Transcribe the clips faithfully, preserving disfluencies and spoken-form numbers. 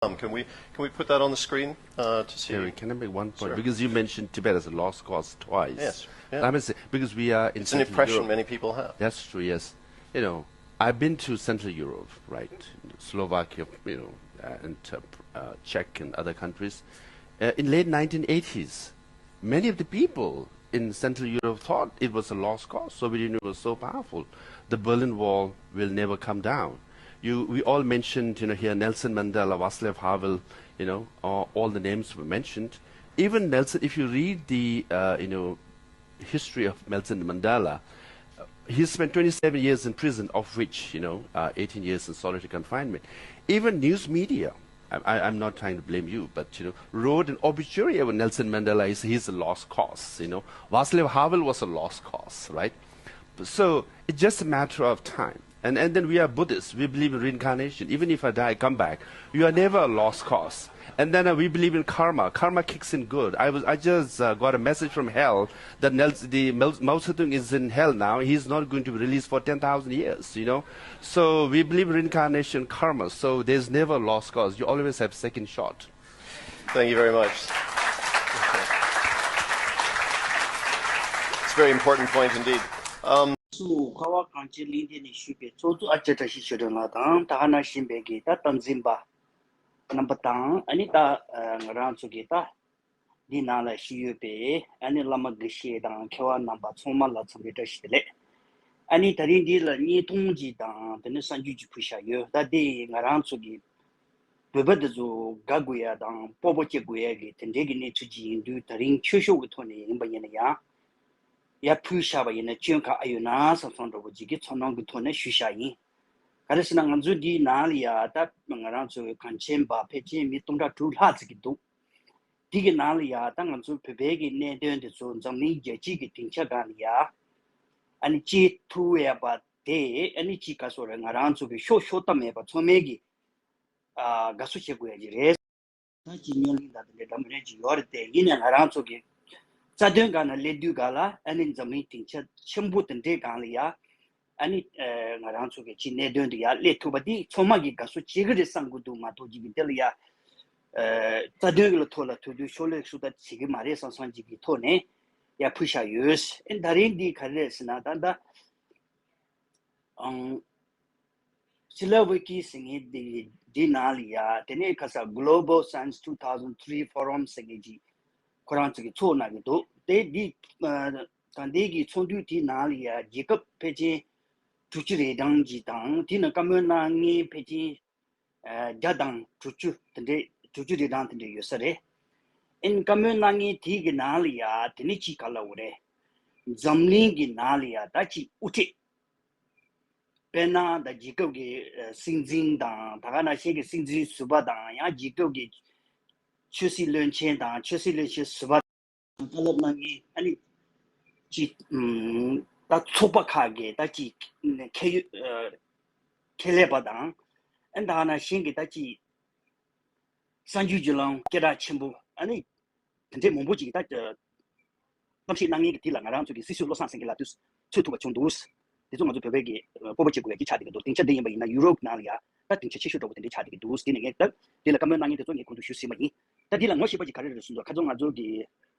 Um, can we can we put that on the screen uh, to see? Terry, can I make one point? Sure. Because you mentioned Tibet as a lost cause twice. Yes. Yeah. Let me say, because we are in It's an Central impression Europe. Many people have. That's true. Yes. You know, I've been to Central Europe, right? Slovakia, you know, uh, and uh, uh, Czech and other countries. Uh, in late nineteen eighties, many of the people in Central Europe thought it was a lost cause. Soviet Union was so powerful. The Berlin Wall will never come down. You, we all mentioned, you know, here Nelson Mandela, Václav Havel, you know, uh, all the names were mentioned. Even Nelson, if you read the, uh, you know, history of Nelson Mandela, uh, he spent twenty-seven years in prison, of which, you know, uh, eighteen years in solitary confinement. Even news media, I, I, I'm not trying to blame you, but, you know, wrote an obituary about Nelson Mandela is he's a lost cause. You know, Václav Havel was a lost cause, right? So it's just a matter of time. And, and then we are Buddhists. We believe in reincarnation. Even if I die, I come back. You are never a lost cause. And then uh, we believe in karma. Karma kicks in good. I was I just uh, got a message from hell that Nels, the Mao Zedong is in hell now. He's not going to be released for ten thousand years, you know. So we believe in reincarnation, karma. So there's never a lost cause. You always have second shot. Thank you very much. It's a very important point indeed. Um, སུ་ཁ་བ་གངས་ཅན་གླིང་འདི་ནས་ཞུས་པའི་ཚོགས་གཙོ་ཨ་ཅེ་བཀྲ་ཤིས་ཆོས་སྒྲོན་ལགས་དང་ད་ག་ནང་བཞིན་པའི་གི་ད་སྟངས་འཛིན་པ་རྣམ་པ་དང་ཨ་ནི་ད་ང་རང་ཚོ་གི་ད་འདི་ནང་ལ་ཞུགས་ཡོད་པའི་ཨ་ནི་བླ་མ་དགེ་བཤེས་དང་མཁས་པ་རྣམ་པ་ཚང་མ་ལ་འཚམས་འདྲི་བཀྲ་ཤིས་བདེ་ལེགས། ཨ་ནི་ད་རིང་འདི་ལ་བརྙན་ཐུང་ཅིག་དང་དེ་ནས་གསར་འགྱུར་ཅིག་ཕུལ་བཞག་ཡོད། ད་དེ་ང་རང་ཚོ་གི་བོད་པ་དེ་ཚོ་དགའ་དགོས་ཡ་དང་སྤོབས་པ་སྐྱེ་དགོས་ཡ་གི་དེ་འདྲའི་གི་གནས་ཚུལ་ཅིག་ཡིན་དུས་ད་རིང་ཆོས་ཕྱོགས་ཀྱི་ཐོག་ནས་ཡིན་པ་ཡིན་ན་ཡང་ཡར་ཕུལ་བཞག་པ་ཡིན་ན་སྐྱོན་ག་ཨ་ཡོད་ན་བསམ་སོང་འདྲ་བོ་ཅིག་གི་ཚོར་སྣང་གི་ཐོག་ནས་ཞུས་བཞག་ཡིན། ག་རེ་ཟེར་ན་ང་ཚོ་འདིའི་ནང་ལ་ཡ་ད་ང་རང་ཚོ་གངས་ཅན་པ་ཕལ་ཆེར་མི་སྟོང་ཕྲག་དྲུག་ལྷག་ཙམ་གྱི་འདུག་དེ་གི་ནང་ལ་ཡ་ད་ང་ཚོ་བོད་པའི་གི་གནད་དོན་དེ་ཚོ་འཛམ་གླིང་རྒྱལ་སྤྱི་གི་སྡིངས་ཆ་སྒང་ལ་ཡ་ཨ་ནི་སྤྱི་ཐུབ་ཡ་པ་དེ་ཨ་ནི་ཅི་ག་སོ་རེད། ང་རང་ཚོ་གི་ཤོག་ཤོག་ལྟ་མེད་པ་ཚང་མས་གི་ཨ་དགའ་བསུ་བྱེད་དགོས་ཡ་ཅིག་རེད། ད་ཅི་སྨྱོན་གླིང་དང་དེ་འདྲའི་འདྲ་མི་འདྲ་ཅིག་ཡོད་རེད་དེ། ཡིན་ནའི་ང་རང་ཚོ་གི་རྩ་དོན་སྒང་ན་སླེབས་དུས་སྒང་ལ་ཨ་ནི་འཛམ་གླིང་སྡིངས་ཆ་ཆེན་པོ་དེ་འདྲའི་སྒང་ལ་ཡ་ཨ་ནི་ཨ་ང་རང་ཚོ་གི་ཅི་གནད་དོན་དེ་ཡ་སླེབས་ཐུབ་པ་འདི་ཚང་མ་གི་དགའ་བསུ་བྱེད་གི་རེད་བསམ་གི་འདུག་མ་གཏོགས་ཅིག་གི་དེ་ལ་ཡ་ཨ་རྩ་དོན་གི་ལ་ཐོག་ལ་ཐུག་དུས་ཤོག་ལེབ་ཤུགས་ད་བྱེད་གི་མ་རེད་བསམ་བསམ་ཅིག་གི་ཐོག་ནས་ཡ་ཕུལ་བཞག་ཡོད། ཨ་ནི་ད་རིང་འདི་ག་རེ་རེད་ཟེར་ན་ད་ད། ཨང་། སི་ལ་ཝི་ཀི་ཟེར་མཁན་འདི་འདི་ནང་ལ་ཡ་དེ་ནས་ཁ་ས་Global Science two thousand three Forum ཟེར་མཁན་ཅིག་ཁོ་རང་ཚོ་གི་ཚོགས་གནང་གི་འདུག་དེ་འདི་ཨ་ད་འདི་གི་ཚོགས་འདུ་དེའི་ནང་ལ་ཡ་རྒྱལ་ཁབ་ཕལ་ཆེར་དྲུག་ཅུ་རེ་གྲངས་ཅིག་དང་དེ་ནང་བཀའ་མོལ་གནང་མཁན་ཕལ་ཆེར་ཨ་བརྒྱ་དང་དྲུག་ཅུ་དེ་འདྲས་དྲུག་ཅུ་རེ་གྲངས་དེ་འདྲས་ཡོད་ས་རེད། ཨིན་བཀའ་མོལ་གནང་མཁན་དེའི་གི་ནང་ལ་ཡ་དེ་ནས་ཅིག་ག་ལབ་དགོས་རེད། འཛམ་གླིང་གི་ནང་ལ་ཡ་ད་ཅིག་དབུ་ཁྲིད། དཔེར་ན་ད་རྒྱལ་ཁབ་ཀྱི་ཨ་སྲིད་འཛིན་དང་ད་ག་ནང་བཞིན་གྱི་སྲིད་འཛིན་ཟུར་པ་དང་ཡང་རྒྱལ་ཁབ་ཀྱི་ཆོས་སྲིད་བློན་ཆེན་དང་ཆོས་སྲིད་བློན་ཆེན་ཟུར་པ་དང་བཀའ་སློབ་གནང་མཁན་ཨ་ནི་ཅིག་ཨམ་ད་ཚོགས་པ་ཁག་གི་ད་ཅིག་མཁས་ཡོད་ཨ་ཁྱད་ལས་པ་དང་ཨ་ནི་ད་ག་ནང་བཞིན་གྱི་ད་ཅིག་གསར་འགྱུར་བརྒྱུད་ལམ་སྐད་གྲགས་ཆེན་པོ་ཨ་ནི་དེ་འདྲའི་མང་པོ་ཅིག་ད་གཏམ་བཤད་གནང་མཁན་གྱི་དེ་ལ་ང་རང་ཚོ་གི་སྲིད་ཟུར་བློ་བཟང་སེང་གེ་ལགས་དུས་འཚོལ་ཐུབ་པ་བྱུང་འདུག་དེ་ཚོ་ང་ཚོ་བོད་པའི་གི་སྤོབས་པ་བྱེད་དགོས་ཡ་གི་ཆགས་བསྡད་ཀྱི་འདུག་སྡིངས་ཆ་འདི་ཡིན་པ་ཡིན་ན་ཡུ་རོབ་ནང་ལ་ཡ་ད་སྡིངས་ཆ་ཆེ་ཤོས་འདྲ་པོ་དེ་འདྲའི་ཆགས་བསྡད་ཀྱི་འདུག་དེ་ནས་ངས་ད་དེ་ལ་བཀའ་མོལ་གནང་མཁན་དེ་ཚོ་ངས་གོང་དུ་ཞུས་ཟིན་པ་ཡིན། ད་དེ་ལ་ངོ་ཤེས་པ་ཅིག་ག་རེ་རེད་གསུངས་འདུག་ཁ་སང་ང་ཚོ་གི་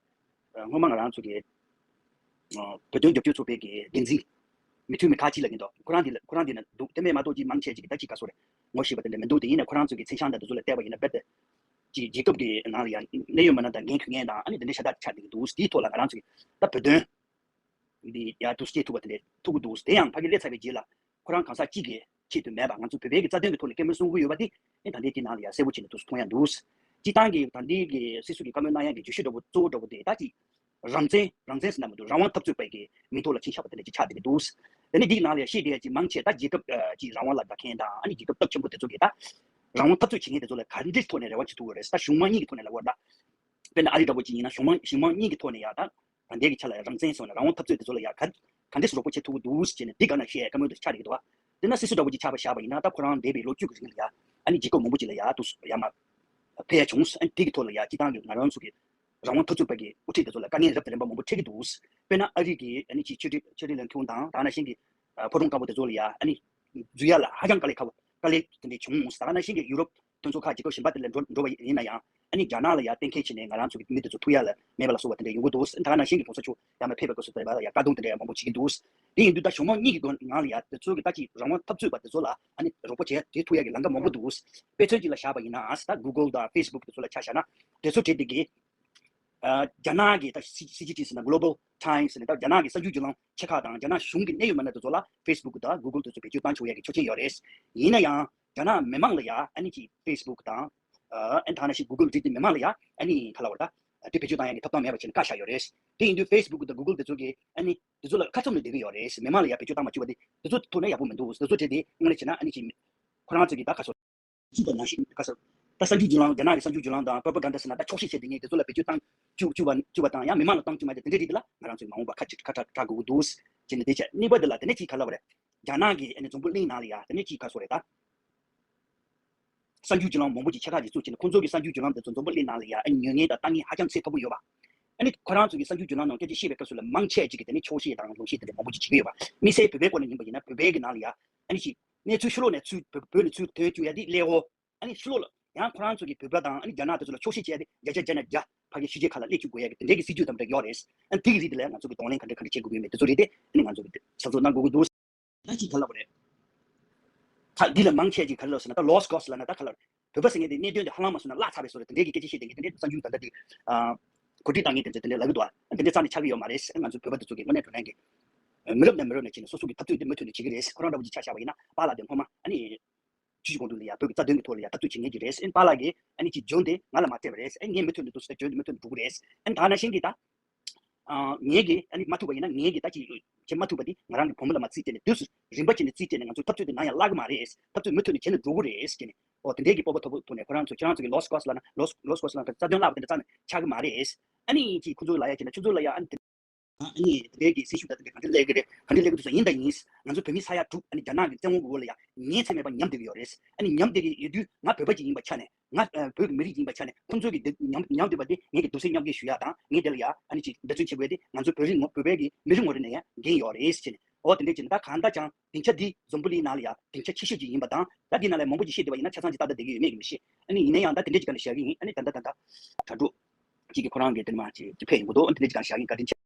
སྔོན་མ་ང་རང་ཚོ་གི་བོད་དོན་རྒྱབ་སྐྱོར་ཚོགས་པའི་གི་འགན་འཛིན་མི་མཐུན་མི་ཁག་ཅིག་ལ་ཡིན་དོ། ཁོ་རང་འདི་ལ་ཁོ་རང་འདི་ན་འདུག་དེ་མེད་མ་གཏོགས་ཅིག་མང་ཆེ་ཅིག་གི་ད་ཅིག་ག་སོ་རེད། ངོ་ཤེས་པ་དེ་འདྲ་མི་འདུག་དེ་ཡིན་ན་ཁོ་རང་ཚོ་གི་མཚན་བྱང་དང་དེ་ཚོ་ལ་བལྟས་པ་ཡིན་ན་རྦད་དེ་ཅིག་རྒྱལ་ཁབ་ཀྱི་ནང་ལ་ཡང་གནད་ཡོད་མི་སྣ་དང་འགན་འཁུར་མཁན་དང་ཨ་ནི་དེ་འདྲ་ཤ་སྟག་ཆགས་བསྡད་ཀྱི་འདུག་དེའི་ཐོག་ལ་ང་རང་ཚོ་གི་ད་བོད་དོན་འདི་ཡར་དུ་སྐྱེལ་ཐུབ་པ་དེ་འདྲ་ཐུབ་ཀྱི་འདུག་དེ་ཡང་ཕ་གི་སླེབས་ཚར་བའི་རྗེས་ལ་ཁོ་རང་གང་ཟག་གཅིག་གི་ཆེད་དུ་མེད་པ་ང་ཚོ་བོད་པའི་གི་རྩ་དོན་གྱི་ཐོག་ནས་བཀའ་མོལ་གསུང་གི་ཡོད་པ་དེ་ཨེ་ད་ལྟའི་དེ་ནང་ལ་ཡང་གསལ་པོ་བྱས་ནས་དུ་མཐོང་ཡ་འདུག་སྤྱི་བཏང་གི་ད་ལྟའི་གི་སྲིད་ཟུར་གྱི་བཀའ་མོལ་གནང་ཡ་གི་བརྗོད་གཞི་འདྲ་པོ་གཙོ་བོ་འདྲ་པོ་དེ་ད་ཅིག་རང་བཙན་རང་བཙན་ཟེར་ན་མི་འདུག་རང་དབང་འཐབ་རྩོད་པ་གི་མིང་ཐོག་ལ་ཕྱིན་བཞག་པ་དེ་འདྲ་ཅིག་ཆགས་བསྡད་ཀྱི་འདུག་དེ་ནས་འདིའི་ནང་ལ་ཡང་བཤད་བསྡད་ཡ་ཅིག་མང་ཆེ་ད་རྒྱལ་ཁབ་ཅིག་རང་དབང་ལ་དགའ་མཁན་དང་ཨ་ནི་རྒྱལ་ཁབ་སྟོབས་ཆེན་པོ་དེ་ཚོ་གི་ད་རང་དབང་འཐབ་རྩོད་བྱེད་མཁན་དེ་ཚོ་ལ་ག་འདྲའི་ཐོག་ནས་རེ་བ་བྱེད་ཐུབ་ཀྱི་རེད། ད་གཞུང་མང་གཉིས་ཀྱི་ཐོག་ནས་ལབ་དགོས་རེད། ད་དཔེར་ན་ཨ་རི་འདྲ་པོ་ཅིག་ཡིན་ན་གཞུང་མང་གཞུང་མང་གཉིས་ཀྱི་ཐོག་ནས་ཡ་ད་ད་ལྟའི་གི་ཆ་ལ་ཡ་རང་བཙན་སོང་ནས་རང་དབང་འཐབ་རྩོད་དེ་ཚོ་ལ་ཡ་ག་ག་འདྲས་སུ་རོགས་པ་བྱེད་ཐུབ་ཀྱི་འདུག་ཟེར་ནས་འདི་ག་ན་བཤད་བཀའ་མོལ་དེ་ཆགས་བསྡད་ཀྱི་འདུག་དཔེར་ན་སྲིད་ཟུར་འདྲ་པོ་ཅིག་ཆགས་པ་བཞག་པ་ཡིན་ན་ད་ཁོ་རང་འདས་པའི་ལོ་བཅུ་གི་རིང་ལ་ཡ་ཨ་ནི་རྒྱལ་ཁབ་མང་པོ་ཅིག་ལ་ཡ་དུ་ཡ་མ་ཕེབས་ཡ་བྱུང་། ཨ་ནི་དེ་གི་ཐོག་ལ་ཡ་སྤྱི་བཏང་གི་ང་རང་ཚོ་གི་རང་དབང་འཐབ་རྩོད་པ་གི་དབུ་ཁྲིད་དེ་ཚོ་ལ་དཀའ་ངལ་རབ་དང་རིམ་པ་མང་པོ་འཕྲད་ཀྱི་འདུག་དཔེར་ན་ཨ་རི་གི་ཨ་ནི་ཅིག་ཆོས་སྲིད་ཆོས་སྲིད་བློན་ཆེན་དང་ད་ག་ནང་བཞིན་གྱི་ཕོ་བྲང་དཀར་པོ་དེ་ཚོ་ལ་ཡ་ཨ་ནི་འཛུལ་ཡ་ལ་ཧ་ཅང་དཀའ་ལས་ཁག་པོ་དཀའ་ལས་དེ་འདྲ་བྱུང་། ད་ག་ནང་བཞིན་གྱི་ཡུ་རོབ་ མཐུན་ཚོགས་ཁག་ཅིག་གོ་གཞན་པ་དེ་ལ་འགྲོ་འགྲོ་བ་ཡིན་ན་ཡང་ཨ་ནི་རྒྱ་ནག་ལ་ཡང་གཏན་འཁེལ་བྱས་ནས་ང་རང་ཚོ་གི་མི་དེ་ཚོ་ཐུག་ཡ་ལ་མེད་པ་ལ་སོགས་པ་དེ་འདྲ་ཡོང་གི་འདུག་ད་ག་ནང་བཞིན་གྱི་གོང་ས་མཆོག་ཡར་མར་ཕེབས་པའི་སྐབས་སུ་དེ་བ་ལ་ཡང་བཀག་སྡོམ་དེ་འདྲ་ཡང་མང་པོ་བྱེད་ཀྱི་འདུག་དེ་ཡིན་དུས་ད་གཞུང་མང་གཉིས་ཀྱི་སྒོ་ནང་ལ་ཡང་དེ་ཚོ་གི་ད་ཅིག་རང་དབང་འཐབ་རྩོད་པ་དེ་ཚོ་ལ་ཨ་ནི་རོགས་པ་བྱས་དེ་ཐུག་ཡ་གི་ལམ་ཁ་མང་པོ་འདུག་དཔེ་མཚོན་ཅིག་ལ་བཞག་པ་ཡིན་ན་ད་Google་དང་Facebook་དེ་ཚོ་ལ་ཆ་བཞག་ན་དེ་ཚོ་གྲས་དེ་གི་རྒྱ་ནག་གི་ད་སི་སི་ཇི་ཊི་ཟེར་ན་Global Times་ཟེར་ན་ད་རྒྱ་ནག་གི་གསར་འགྱུར་བརྒྱུད་ལམ་ཆེ་ཁག་དང་རྒྱ་ནག་གཞུང་གི་གནད་ཡོད་མི་སྣ་དེ་ཚོ་ལ་Facebook་དང་Google་དེ་ཚོ་བེད་སྤྱོད་བཏང་ཆོག་ཡ་གི་ཆོག་མཆན་ཡོད་རེད། ཡིན་ན་ཡང་རྒྱ་ནག་མི་མང་ལ་ཡ་ཨ་ནི་ཅིག་Facebook་དང་ཨ་ཨ་ནི་ཐ་ན་ཞིག་Google་འདི་དེ་མི་མང་ལ་ཡ་ཨ་ནི་ག་ལ་བར་ད་དེ་བེད་སྤྱོད་བཏང་ཡ་གི་ཐོབ་ཐང་མེད་པ་བྱས་ནས་བཀག་བཞག་ཡོད་རེད། དེ་ཡིན་དུས་Facebook་དང་Google་དེ་ཚོ་གི་ཨ་ནི་དེ་ཚོ་ལ་ཁ་ཚུམ་ནས་བསྡད་ཀྱི་ཡོད་རེད། མི་མང་ལ་ཡ་བེད་སྤྱོད་བཏང་མ་བཅུག་པ་དེ་དེ་ཚོ་ཐོག་ནས་ཡག་པོ་མི་འདུག་དེ་ཚོ་གྲས་དེ་དངོས་གནས་བྱས་ན་ཨ་ནི་ཅིག་ཁོ་རང་ཚོ་གི་ད་ག་སོ། བཅུ་པ་ནང་བཞིན་ག་ས། ད་གསར་འགྱུར་བརྒྱུད་ལམ་རྒྱ་ནག་གི་གསར་འགྱུར་བརྒྱུད་ལམ་དང་propaganda་ཟེར་ན་ད་འཁྱོག་བཤད་བྱས་དེ་ངས་དེ་ཚོ་ལ་བེད་སྤྱོད་བཏང་བཅུག་བཅུག་པ་བཅུག་པ་དང་ཡང་མི་མང་ལ་བཏང་བཅུག་མ་བྱས་དེ་འདྲ་རིགས་དེ་ལ་ང་རང་ཚོས་མ་འོངས་པ་ཁ་ཁྲལ་ཁ་ཁྲལ་དྲག་དགོས་ཀྱི་འདུག་ཅེས་ནས་དེ་བྱས་གཉིས་པ་དེ་ལ་དེ་ནས་ཅིག་ག་ལབ་པ་རེད། རྒྱ་ནག་གི་ཨ་ནི་འཛམ་བུ་གླིང་ནང་ལ་ཡ་དེ་ནས་ཅིག་ག་སོ་རེད་ད། གསར་འགྱུར་བརྒྱུད་ལམ་མང་པོ་ཅིག་ཆེ་ཁག་ཅིག་བཙུགས་བྱས་ནས་ཁོང་ཚོ་གི་གསར་འགྱུར་བརྒྱུད་ལམ་དེ་ཚོ་འཛམ་བུ་གླིང་ནང་ལ་ཡ་ཨ་ནི་ཉན་མཁན་དང་ལྟ་མཁན་ཧ་ཅང་ཚད་མཐོ་པོ་ཡོད་པ། ཨ་ནི་ཁོ་རང་ཚོ་གི་གསར་འགྱུར་བརྒྱུད་ལམ་ནང་སྐད་ཆ་བཤད་པའི་སྐབས་སུ་ལ་མང་ཆེ་ཅིག་གིས་དེ་ནས་འཁྱོག་བཤད་དང་ལོག་བཤད་དེ་འདྲ་མང་པོ་ཅིག་བྱེད་ཀྱི་ཡོད་པ། དམིགས་བསལ་བོད་པའི་སྐོར་ནས་ཡིན་པ་ཡིན་ན་བོད་པའི་གི་ནང་ལ་ཡ་ཨ་ནི་ཅིག་གནས་ཚུལ་ཕྱི་ལོགས་ནས་ཚུར་བོད་བོད་ནས་ཚུར་ཐོན་བཅུག་ཡ་དེ་སླེབས་འོ། ཨ་ནི་ཕྱི་ལོགས་ལ་ཡང་ཁོ་རང་ཚོ་གི་བོད་པ་དང་ཨ་ནི་རྒྱ་ནག་དེ་ཚོ་ལ་འཁྱོག་བཤད་བྱས་ཏེ་བརྒྱ་ཆ་བརྒྱ་ནས་བརྒྱ་ཕ་གི་ཕྱི་རྒྱལ་ཁག་ལ་སླེབས་བཅུག་དགོས་ཡ་གི་དེ་འདྲའི་གི་སྲིད་ཇུས་དམ་དྲག་ཡོད་རེད། ཨ་ནི་དེ་གི་རིགས་དེ་ལ་ང་ཚོ་གི་གདོང་ལེན་ག་འདྲ་ག་འདྲ་བྱེད་དགོས་ཀྱི་ཡོད་མེད་དེ་ཚོ་རིགས་དེ་ཨ་ནི་ང་ཚོ་གི་གསར་འགྱུར་གནང་དགོས་ཀྱི་འདུག་ད་ཅིག་ག་ལབ་པ་རེད། ད་འདི་ལ་མང་ཆེ་ཅིག་ག་རེ་ལབ་ཟེར་ན་ད་lost cause་ལབ་ན་ད་ག་ལབ་རེད། བོད་པ་ཟེར་མཁན་དེ་གནད་དོན་དེ་ཧ་ལམ་མ་སོང་ན་བརླག་ཚར་བའི་བཟོ་འདྲ་དེ་འདྲའི་གི་སྐད་ཆ་བཤད་བསྡད་མཁན་དེ་འདྲའི་གསར་འགྱུར་ད་ལྟ་དེ་ཨ་གོ་སྒྲིག་བཏང་མཁན་དེ་ཚོ་དེ་འདྲའི་ལབ་ཀྱི་འདུག་ཨ། དེ་འདྲའི་རྩ་ནས་ཆགས་ཀྱི་ཡོད་མ་རེད། ང་ཚོ་བོད་པ་དེ་ཚོ་གི་དངོས་གནས་དྲང་གནས་ཀྱི་མི་རབས་ནས་མི་རབས་ནས་བྱས་ནས་སོ་སོ་གི་འཐབ་རྩོད་དེ་མུ་མཐུད་ནས་བྱེད་ཀྱི་རེད། ཁོ་རང་འདྲ་བོ་ཅིག་ཆ་བཞག་པ་ཡིན་ན་པཱ་ལགས་དེ་སྔོན་མ་ཨ་ནི་ཆུ་བཞི་སྒང་དྲུག་ལ་ཡ་བོད་ཀྱི་རྩ་དོན་གྱི་ཐོག་ལ་ཡ་འཐབ་རྩོད་བྱེད་མཁན་ཅིག་རེད། ཨ་ནི་པཱ་ལགས་ཀྱིས་ཨ་ནི་ཅིག་འཇོན་ཏེ་ང་ལ་མ་སྤྲད་པ་རེད། ཨ་ནི་ངས་མུ་མཐུད་ནས་འདུག་ཟེར་འཇོན་ཏེ་མུ་མཐུད་ནས་འགྲོ་གི་རེད། ཨ་ནི་ད་ནང་བཞིན་གྱི་ད། ཨ་ངེད་ཀྱིས་ཨ་ནི་མ་ཐུབ་པ་ཡིན་ན་ངེད་ཀྱིས་ད་ཅི་བྱེད་མ་ཐུབ་པ་འདི་ང་རང་གི་བུ་མོ་ལ་མ་རྩིས་བྱས་ནས་དུས་སུ་རིམ་པ་བྱས་ནས་རྩིས་བྱས་ནས་ང་ཚོའི་འཐབ་རྩོད་འདི་ནམ་ཡང་བརླག་གི་མ་རེད། འཐབ་རྩོད་མུ་མཐུད་ནས་བྱས་ནས་འགྲོ་གི་རེད་ཟེར་ནས། ཨོ་དེ་འདྲའི་གི་སྤོབས་པ་མཐོ་པོ་ཐོག་ནས་ཁོ་རང་ཚོ་ཁྱེད་རང་ཚོ་གི་lost cause་ལབ་ན་lost lost cause་ལབ་ན་རྩ་དོན་བརླག་པ་དེ་འདྲ་རྩ་ནས་ཆགས་ཀྱི་མ་རེད། ཨ་ནི་ཅིག་ཁོ་ཚོ་ལ་ཡ་བྱས་ན་ཁྱོད་ཚོ་ལ་ཡ་ཨ་ནི་དེ་ཨ་ནི་དེ་འདྲའི་གི་སྲི་ཞུ་ད་དེ་འདྲ་ག་འདྲ་སླེབས་ཀྱི་རེད། ག་འདྲ་སླེབས་ཀྱི་འདུག་ཟེར་ཡིན་དང་ཡིན། ང་ཚོ་བོད་མི་ས་ཡ་དྲུག་ཨ་ནི་རྒྱ་ནག་གི་བཙན་དབང་གི་འོག་ལ་ཡ་ཉིན་མཚན་མེད་པར་ཉམས་བསྡད་ཀྱི་ཡོད་རེད། ཨ་ནི་ཉམས་བསྡད་ཀྱི་ཡོད་དུས་ང་བོད་པ་ཅིག་ཡིན་པའི་ཆ་ནས། ང་ཨ་བོད་ཀྱི་མི་རིགས་ཡིན་པའི་ཆ་ནས་ཁོང་ཚོ་གི་འདི་ཉམས་ཉམས་བསྡད་པ་འདི་ངེད་ཀྱི་འདུག་སེམས་མཉམ་སྐྱེད་ཞུ་ཡ་དང་ངེད་དེ་ལ་ཡ་ཨ་ནི་ཅིག་འབད་བརྩོན་བྱེད་དགོས་ཏེ་ང་ཚོ་བོད་རིགས་ངོ་བོད་པའི་གི་མི་རིགས་ངོ་རེ་ནས་ཡང་འགན་ཡོད་རེད་ཟེར་ནས། འོ་དེ་འདྲས་བྱས་ནས་ད་གང་ལྟར་ཀྱང་སྡིངས་ཆ་འདི་འཛམ་བུ་གླིང་ནང་ལ་ཡ་སྡིངས་ཆ་ཆེ་ཤོས་ཅིག་ཡིན་པ་དང་ད་འདི་ནང་ལ་མང་པོ་ཅིག་བཤད་བསྡད་པ་ཡིན་ན་ཆ་ཚང་ཅིག་ཏག་ཏག་བསྡད་ཀྱི་ཡོད་མེད་ཀྱི་མི་ཤེས། ཨ་ནི་ཡིན་ན་ཡང་ད་དེ་འདྲས་ཅིག་ག་ལ་བཞག་གི་ཡིན། ཨ་ནི་ད་ད་ད་ད་དྲ་གྲོགས་ཅིག་གི་ཁོ་རང་གི་དེ་ནས་མ་ཅིག་ཅིག་ཕེབས་ཡོང་གི་འདུག་ཨ་ནི་དེ་འདྲས་ཅིག་ག་ལ་བཞག་གི་ཡིན། བཀའ་དྲིན་ཆེ།